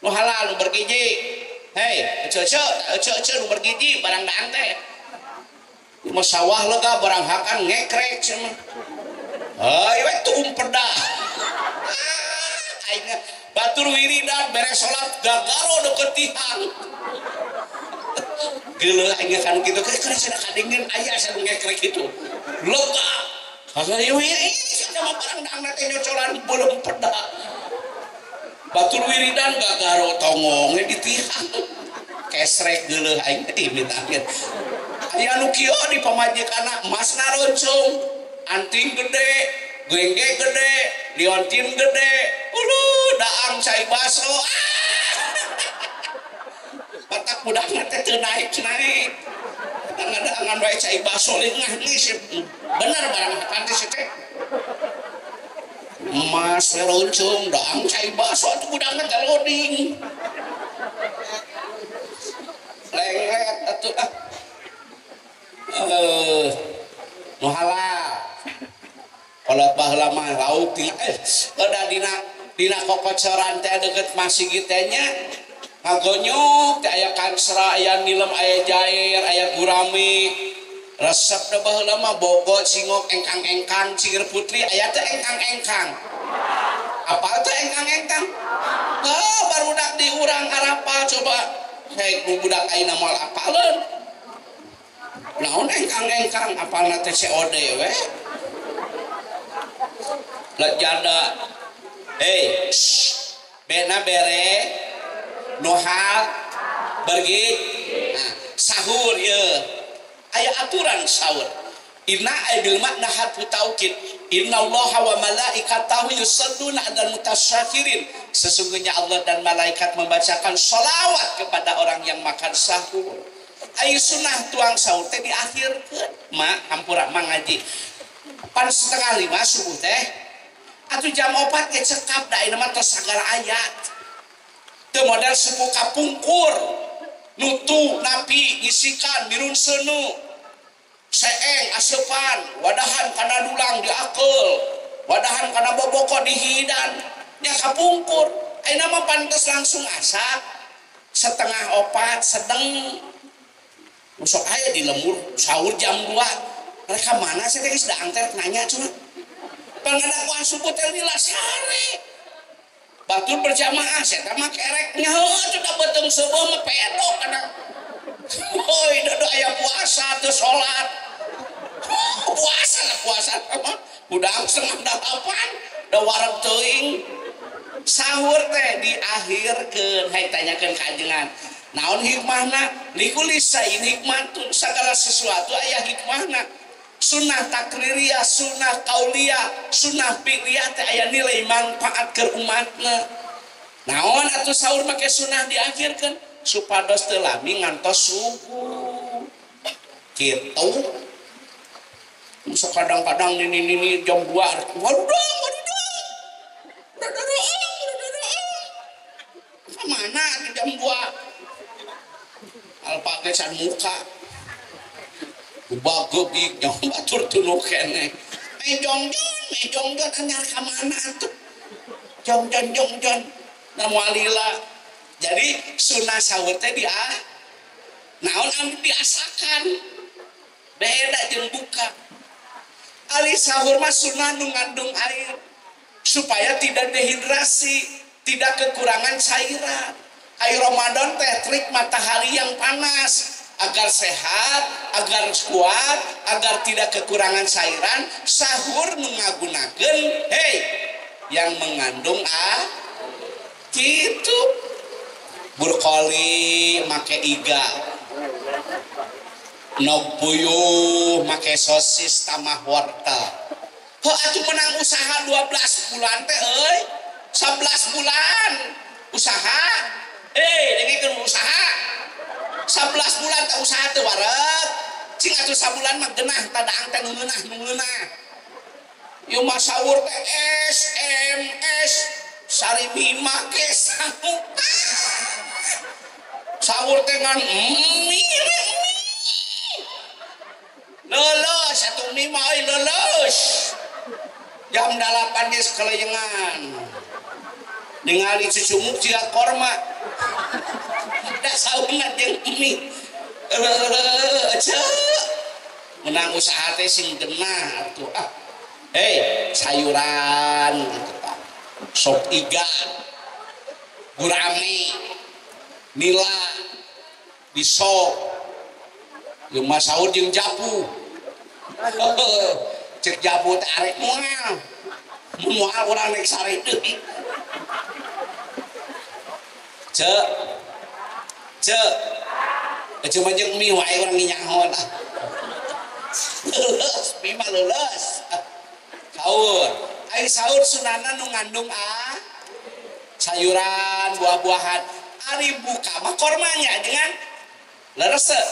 Nu halal nu bergizi. Hei, ece-ece nu bergizi barang daang teh. Mah sawah lega barang hakan ngekrek cenah. Heuy we tuum peda. Aing batur wiridan beres salat gagaro deukeut tihang. Geuleuh aing kan kitu keur cenah kadingen aya cenah ngekrek kitu. Lega. Hayu ieu cenah barang daang teh nyocolan beuleum peda. Batur wiridan gagaro tongonge di tihang. Kesrek geuleuh aing teh minta. Aya nu kieu di pamajikanna emas naroncong, anting gede, gengge gede, liontin gede, uluh daang cai baso. Patak budakna teh teu naik-naik. Daangan wae cai baso leungah geus. Bener barang hakan teh teh. Emas naroncong, daang cai baso atuh budakna teh loading. Lenglet atuh ah. Nu halal kolot baheula mah lauk ti da dina kokocoran teh deukeut masjid teh nya ngagonyok teh aya kansra aya nilem aya jair aya gurame resep da baheula mah bogo cingok engkang-engkang cingir putri aya teh engkang-engkang apal teh engkang-engkang heuh barudak di urang arapal coba hei budak ayeuna moal apaleun naon engkang-engkang apalna teh COD we lejada hei bena bere nu hal bergi nah sahur ieu aya aturan sahur inna ay bil makna harfu taukid innallaha wa malaikatahu yusholluna 'alal mutasyakirin sesungguhnya Allah dan malaikat membacakan sholawat kepada orang yang makan sahur. Ayo sunah tuang sahur teh diakhirkeun mak hampura mah ngaji pan 4:30 subuh teh atuh jam 4 ge cekap da ayeuna mah tos sagala ayat teu model sepuh kapungkur nutu napi ngisikan mirun seuneu seeng aseupan wadahan kana dulang diakeul wadahan kana boboko dihidan nya kapungkur ayeuna mah pantes langsung asak 3:30 sedeng. Sok aya di lembur sahur jam 2 mereka mana sih teh geus daang teh nanya cenah pangadakuan subuh teh lila sare batur berjamaah saya mah kereknya heuh atuh da beuteung seueuh mah pedok kana heuy da aya puasa teu salat Puasa lah puasa mah udah 7:30 da wareg teuing. Sahur teh diakhirkeun hayang tanyakeun ka ajengan. Naon hikmahna? Likuli sain hikmatun, segala sesuatu aya hikmahna. Sunnah takririyah, sunnah kauliyah, sunnah fi'liyah teh aya nilai manfaat keur umatna. Naon atuh sahur make sunnah diakhirkeun supados teu lami ngantos subuh. Kitu. Sok kadang-kadang nini-nini jam 2 waduh waduh. Mana jam 2? Alpa ge can muka. Bageup nyaho batur tunuk keneh. Mejongjon anyar ka mana atuh? Jongjon jongjon. Na moal lila. Jadi sunah sahur teh di naon anu diasakan. Beda jeung buka. Ari sahur mah sunah nu ngandung air supaya tidak dehidrasi, tidak kekurangan cairan. Air Ramadan teh trik matahari yang panas agar sehat, agar kuat, agar tidak kekurangan cairan. Sahur mengagunakeun hei yang mengandung gitu. Burkoli make iga, nog puyuh make sosis tamah wortel. Heuh atuh menang usaha 12 bulan teh euy, 11 bulan usaha. Dengekeun usaha 11 bulan teh usaha teu wareg. Cing atuh sabulan mah geunah tadaang teh nu ngeunah nu ngeunah. Ieu mah sahur teh SMS sari mie make sangu. Sahur teh ngan mie. Leuleus atuh mie mah euy leuleus. Jam 8 geus keleyengan. Ningali cucumuk jiga korma. Da sauna jeung mie. Menang usaha teh sing genah atuh. Ah. Hei, sayuran gitu tah. Sop iga, gurame, nila, disop. Jeung mah sahur jeung japu. Cek japu teh arek moal. Mun moal urang rek sare deui. Cek. Cek. Cuma jeung mie wae urang nyaho lah. Leuleus, mie mah leuleus. Sahur. Ai sahur sunana nu ngandung sayuran, buah-buahan. Ari buka mah kormanya dengan leres teu?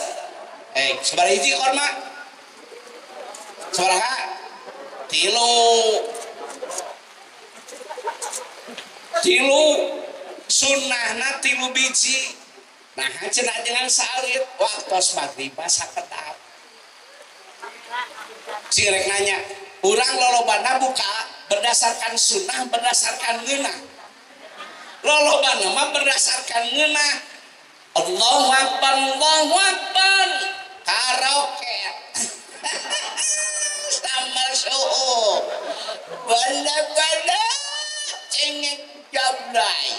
Sabaraha hiji korma? Sabaraha? 3. 3. Sunnahna 3 biji. Nah, cenah jangan salit waktos maghrib sakedap. Sing rek nanya, urang lolobana buka berdasarkan sunnah, berdasarkan ngeunah. Lolobana mah berdasarkan ngeunah. Allahu Akbar, Allahu Akbar. Karaoke. Sambal suhu. Bala-bala cengek jablay.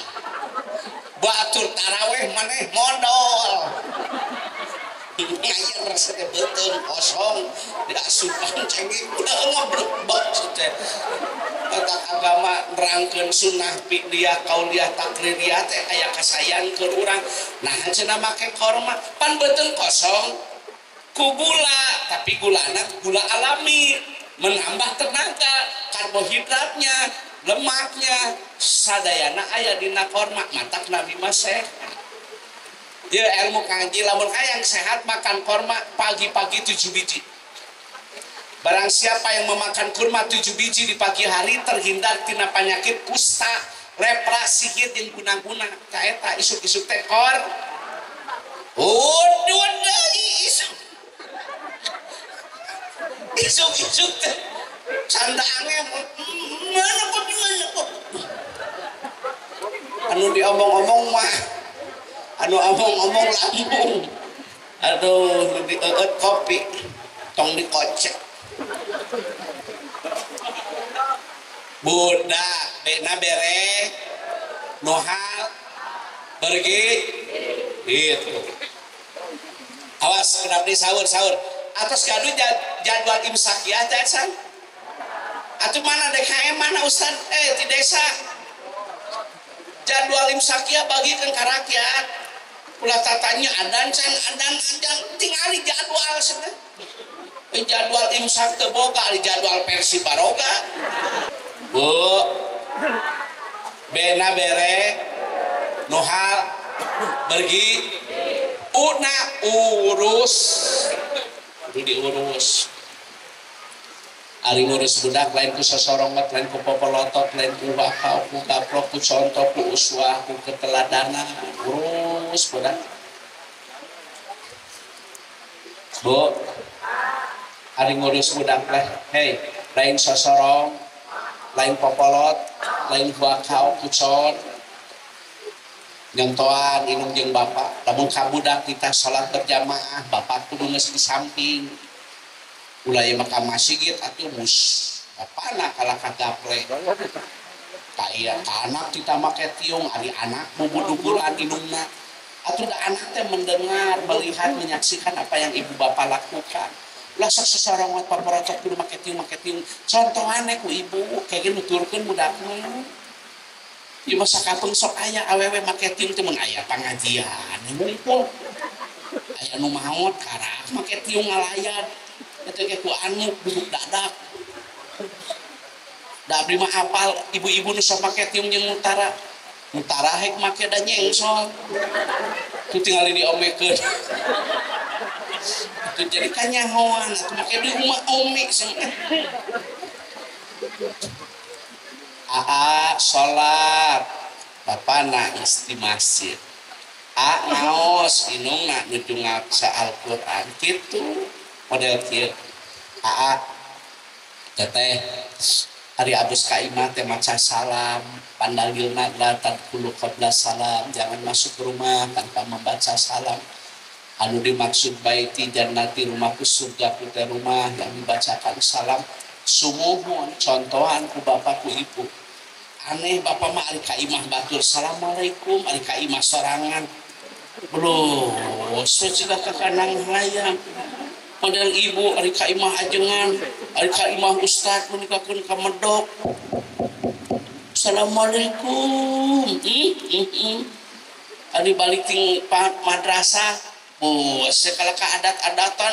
Batur taraweh maneh modal. Ngayer sete beuteung kosong diasupan cengek ngobrol sete. Tata agama nerangkeun sunnah fi'liyah kauliyah takririyah teh aya kasayan keur urang. Nah cenah make korma pan beuteung kosong ku gula, tapi gulana gula alami menambah tenaga, karbohidratnya, lemaknya sadayana aya dina korma. Matak Nabi mah sehat. Ieu ilmu kanji lamun hayang sehat makan korma pagi-pagi 7 biji. Barang siapa yang memakan kurma 7 biji di pagi hari terhindar tina penyakit kusta, lepra, sihir jeung guna-guna. Ka eta isuk-isuk teh kor. Udah isuk. Isuk-isuk teh candaange mana kok mana kok. Anu diomong-omong mah, anu omong-omong lambung. Aduh, nu dieueut kopi tong dikocek. Budak bena bere nohal pergi gitu. Awas kenapa di sahur-sahur atas gaduh Jadwal imsakiyah teh can. Atuh mana DKM mana ustad di desa. Jadwal imsakiyah bagikan ke rakyat. Ulah tatanya adan can adan adan tingali jadwal cenah. Jadwal imsak teu boga ari jadwal versi baroga. Bu. Bena bere nuhal bergi una urus kudu diurus. Ari ngurus budak lain ku sosorongot, lain ku popolotot, lain ku wakau, ku gaplok, ku contoh, ku uswah, ku keteladanan. Urus budak. Bu, ari ngurus budak leh, hei, lain sosorong, lain popolot, lain wakau, ku con, nyontoan inung jeung bapak. Lamun ka budak kita salat berjamaah, bapak kudu geus di samping. Ulah ieu mah ka masjid atuh mus bapana kalah ka gaple. Ka ieu ka anak kita make tiung ari anak bubudugulan inungna. Atuh da anak teh mendengar, melihat, menyaksikan apa yang ibu bapak lakukan. Ulah sok sosorongot paporotot kudu make tiung make tiung. Contohane ku ibu kayak nuturkeun budak mah. Ieu mah sakapeung sok aya awewe make tiung teh mun aya pangajian ngumpul. Aya nu maot karak make tiung ngalayan. Eta ge ku anu duduk dadak. Da abdi mah hafal ibu-ibu nu sok make tiung jeung mutara. Mutara hek make da nyengsol. Tu tingali diomekeun. Itu jadi kanyahoan atuh make di rumah ome cenah. Aa salat, bapana geus di masjid. A ngaos inungna nuju ngaca Al-Qur'an kitu. Model kieu. Aa teteh ari abus ka imah teh maca salam, pandalilna la tadkhulu qabla salam, jangan masuk ke rumah tanpa membaca salam. Anu dimaksud baiti jannati rumahku surga ku teh rumah yang dibacakan salam. Sumuhun contohan ku bapak ku ibu. Aneh bapak mah ari ka imah batur assalamualaikum, ari ka imah sorangan. Belum, sudah ka kanang hayang. Model ibu ari ka imah ajengan, ari ka imah ustad menikahkeun ka medok. Assalamualaikum. Ari balik ting madrasah, bos sekala ka adat-adatan,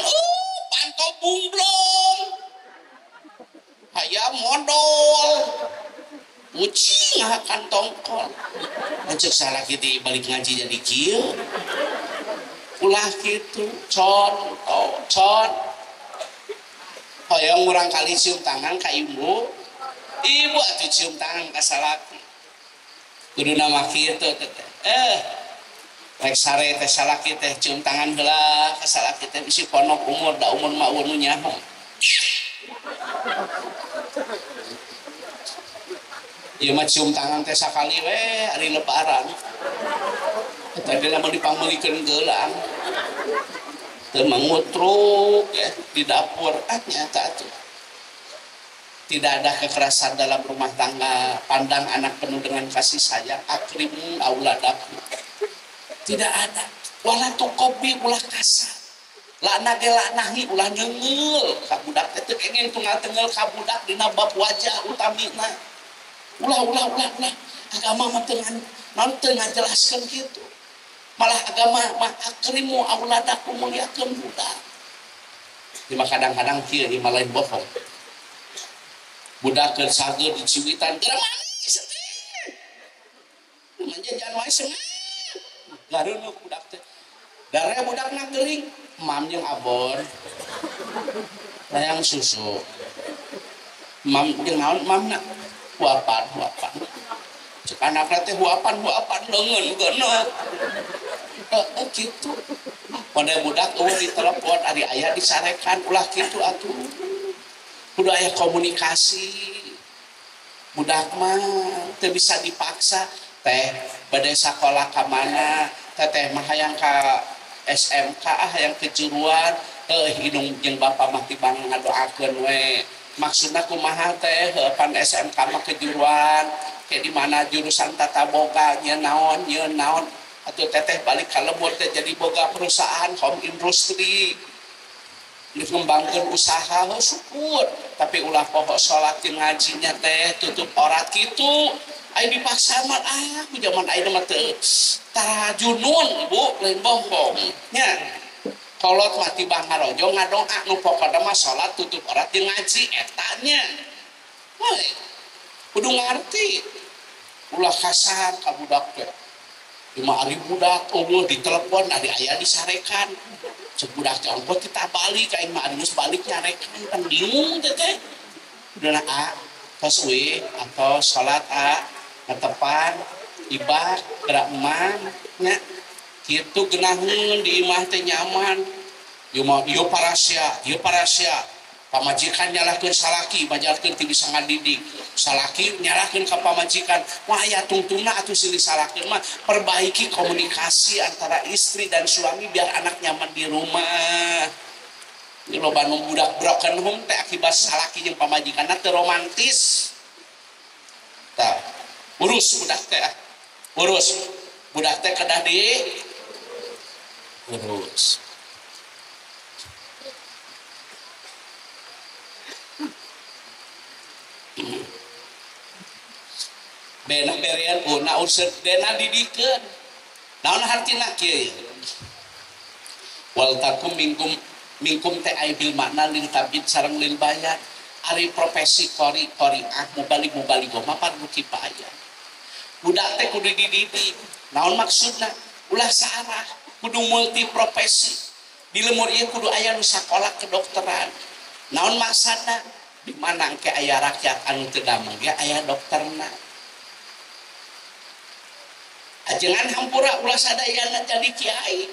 panto bumblong. Hayam modol. Ucing ngahakan tongkol. Lanceuk salah kitu balik ngaji jadi kieu. Ulah gitu, contoh, con. Hoyong murang kali cium tangan ka ibu, ibu atuh cium tangan ka salaki. Kudu nama kieu teh. Rek sare teh salaki teh cium tangan heula ka salaki teh bisi ponok umur da umur mah eueuh nu nyaho. Ieu mah cium tangan teh sakali we ari lebaran. Tadi lamun dipangmeulikeun geulang teu mangutruk ya di dapur nyata atuh. Tidak ada kekerasan dalam rumah tangga, pandang anak penuh dengan kasih sayang, akrimu auladakum. Tidak ada. Wala tuqabbi ulah kasar. Lakna ge laknahi ulah nyeunggeul ka budak teh teu kenging tunggal tengeul ka budak dina bab wajah utamina. Ulah ulah ulah ulah. Agama mah teu naon teu ngajelaskeun kitu. Malah agama mah akrimu auladakum muliakeun budak. Ieu mah kadang-kadang kieu ieu mah lain bohong. Budak keur sageur diciwitan geura manis teh. Manja jangan wae seungeut. Gareuneuh budak teh. Dare budakna geuring, mam jeung abon. Hayang susu. Mam jeung naon mamna? Huapan, huapan. Cek anakna teh huapan, huapan leungeun geuneuh. Gitu. Pada budak eueuh di telepon ari aya disarekan ulah kitu atuh. Kudu aya komunikasi. Budak mah teu bisa dipaksa teh bade sakola ka mana, teteh mah hayang ka SMK ah hayang kejuruan, heuh indung jeung bapa mah tibang ngadoakeun we. Maksudna kumaha teh pan SMK mah kejuruan, kayak di mana jurusan tata boga nyeun naon nyeun naon. Atuh teteh balik ka lembur teh jadi boga perusahaan home industry. Ngembangkeun usaha heuh syukur, tapi ulah poho salat jeung ngajinya teh tutup aurat kitu. Aya dipaksa mah ah ku zaman ayeuna mah teu tarajunun Bu, lain bohong nya. Kolot mah tibang ngarojo ngadoa nu pokona mah salat tutup aurat jeung ngaji eta nya. We kudu ngarti. Ulah kasar ka budak teh. Lima ari budak eueuh ditelepon ari aya disarekan. Cek budak teh ongkoh kita balik aing mah ari geus balik nyarekan kan bingung teh teh. Udah a tos we atau salat a netepan ibak gerak emang nya kitu geunaheun di imah teh nyaman. Ieu mah ieu parasia, ieu parasia. Pamajikan nyalahkeun salaki, majarkeun ti bisa ngadidik. Salaki nyalahkeun ka pamajikan. Wah aya tungtungna atuh silih salahkeun mah perbaiki komunikasi antara istri dan suami biar anak nyaman di rumah. Ini loba nu budak broken home teh akibat salaki jeung pamajikanna teu romantis. Tah, urus budak teh. Urus. Budak teh kedah di urus. Bena berian una ursut dena didikeun. Naon hartina kieu? Wal takum minkum minkum teh ai bil makna lil tabid sareng lil bayan. Ari profesi qori qoriah mubalik mubalik mah fardu kifayah. Budak teh kudu dididik. Naon maksudna? Ulah saarah, kudu multi profesi. Di lemur ieu kudu aya nu sakola kedokteran. Naon maksudna? Di mana engke aya rakyat anu teu damang ge aya dokterna. Ajengan hampura ulah sadayana jadi kiai.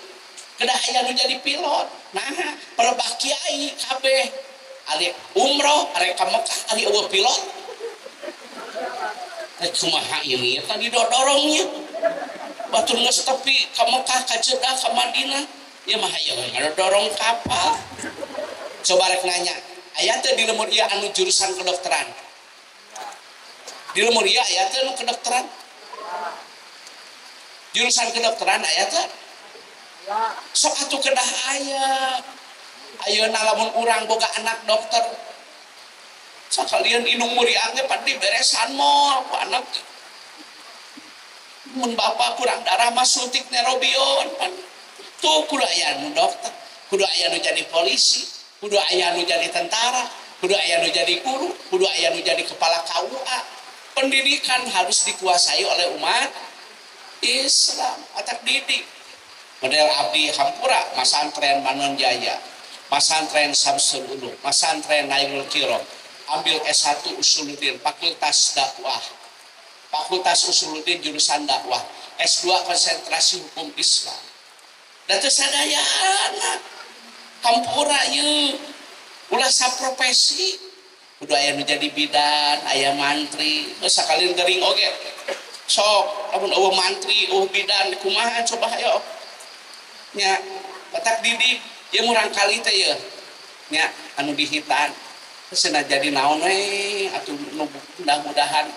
Kedah aya nu jadi pilot. Nah, perebah kiai kabeh. Ari umroh, ari ka Mekah, ari eueuh pilot. Teh kumaha ini tadi dodorongnya. Batur geus tepi ka Mekah, ka Jeddah, ka Madinah. Ieu mah hayoh ngadorong kapal. Coba rek nanya, aya teh di lemur ieu anu jurusan kedokteran? Di lemur ieu aya teh anu kedokteran? Jurusan kedokteran aya teh? Sok atuh kedah aya. Ayeuna lamun urang boga anak dokter. Sakalian indung muriang ge pan diberesan mall ku anak. Mun bapak kurang darah mah suntik nerobion pan. Tuh kudu aya nu dokter, kudu aya nu jadi polisi, kudu aya nu jadi tentara, kudu aya nu jadi guru, kudu aya nu jadi kepala KUA. Pendidikan harus dikuasai oleh umat Islam, atak didik. Model abdi hampura, masantren Manon Jaya, masantren Samsul Ulum, masantren Nailul Kirom, ambil S1 Usuluddin, Fakultas Dakwah, Fakultas Usuluddin jurusan dakwah, S2 konsentrasi hukum Islam. Da teu sadayana hampura ieu ulah saprofesi, kudu aya nu jadi bidan, aya mantri, geus sakalian gering oge. Sok lamun eueuh mantri, eueuh bidan kumaha coba hayo. Nya otak didik ieu murang kali teh ieu. Nya anu dihitan cenah jadi naon we atuh mudah-mudahan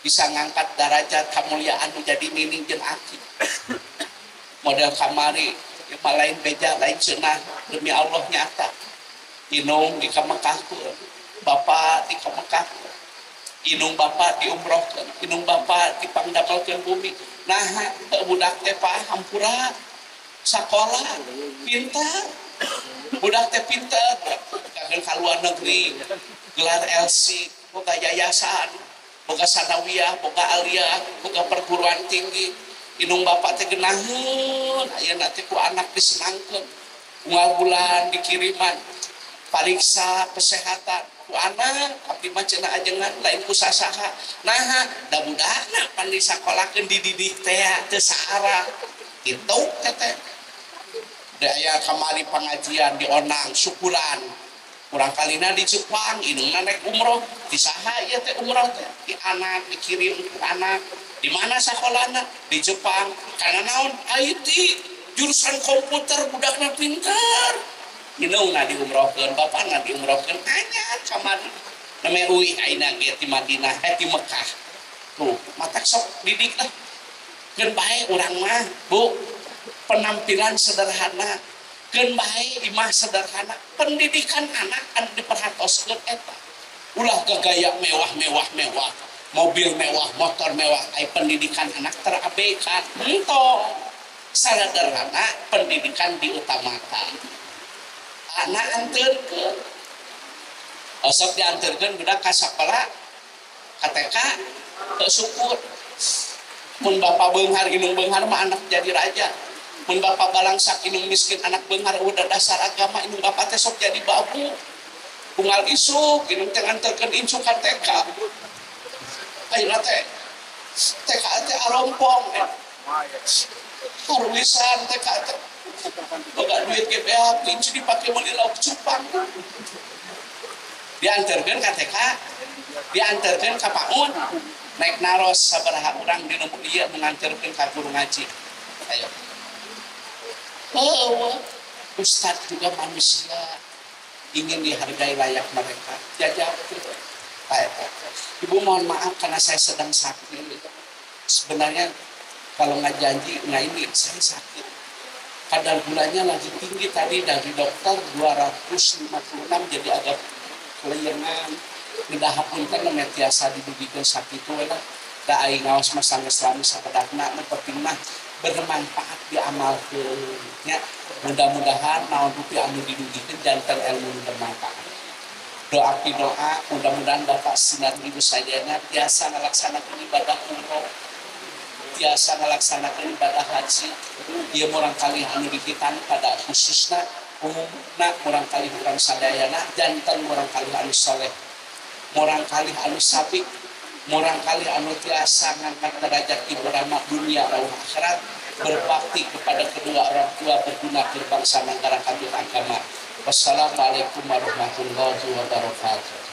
bisa ngangkat darajat kamuliaan nu jadi nini jeung aki. Model kamari ieu mah lain beja lain cenah demi Allah nyata. Inung di ka Mekah bapak di ka Mekah. Inung bapak diumrohkeun, inung bapak dipangdapelkeun bumi. Nah, budak teh pak hampura sakola pintar. Budak teh pintar, kakeun ka luar negeri, gelar LC, boga yayasan, boga sanawiyah, boga aliyah, boga perguruan tinggi. Inung bapak teh geunaheun, ayeuna teh ku anak disenangkeun. Unggal bulan dikiriman pariksa kesehatan ku anak, abdi mah cenah ajengan lain ku sasaha. Nah, da budakna pan disakolakeun dididik teh teu saarah. Kitu teh teh. Da aya kamari pengajian di Onang, syukuran. Kurang kalina di Jepang, indungna naik umroh. Di saha ieu teh umroh teh? Di anak, dikirim ku anak. Di mana sakolana? Di Jepang. Karena naon? IT, jurusan komputer budakna pintar. Indungna diumrohkeun, bapana diumrohkeun, anyar kamari. Namanya uih ayeuna ge ti Madinah, ti Mekah. Tuh, matak sok didik lah. Keun bae urang mah, Bu. Penampilan sederhana, Keun bae imah sederhana, pendidikan anak anu diperhatoskeun eta. Ulah gagaya mewah-mewah-mewah, mobil mewah, motor mewah, ai pendidikan anak terabaikan. Entong. Sederhana pendidikan diutamakan. Anak anterkeun. Osok dianterkeun budak ka sakola, ka TK, teu syukur. Mun bapa beunghar indung beunghar mah anak jadi raja. Mun bapa balangsak indung miskin anak beunghar udah dasar agama indung bapa teh sok jadi babu. Unggal isuk indung teh nganterkeun incu ka TK. Ayeuna teh TK teh arompong. Harulisan TK teh. Boga duit ge beak incu dipake meuli lauk cupang. Dianterkeun ka TK, dianterkeun ka PAUD. Naik naros sabaraha urang di nu ieu menganterkeun ka guru ngaji. Ayo. Oh, ustad juga manusia, ingin dihargai layak mereka. Jajak. Ibu mohon maaf karena saya sedang sakit. Sebenarnya kalau nggak janji, nggak ini saya sakit. Kadar gulanya lagi tinggi tadi dari dokter 256 jadi agak kelayangan. Ngedah hapunten nembe tiasa didugikeun sakitu we lah. Da aing ngaos mah sanggeus lami sapedakna, nu penting mah bermanfaat diamalkeun nya. Mudah-mudahan naon rupi anu didugikeun janten ilmu nu bermanfaat. Doa pi doa mudah-mudahan Bapak sinar ibu sadayana tiasa ngalaksanakeun ibadah umroh, tiasa ngalaksanakeun ibadah haji. Ieu murang kali anu dikitan pada khususna umumna murang kali urang sadayana janten murang kali anu soleh, murang kali anu sabik, murang kali anu tiasa ngangkat derajat ibu rama dunia rawuh akhirat, berbakti kepada kedua orang tua, berguna berbangsa negara kabir agama. Wassalamualaikum warahmatullahi wabarakatuh.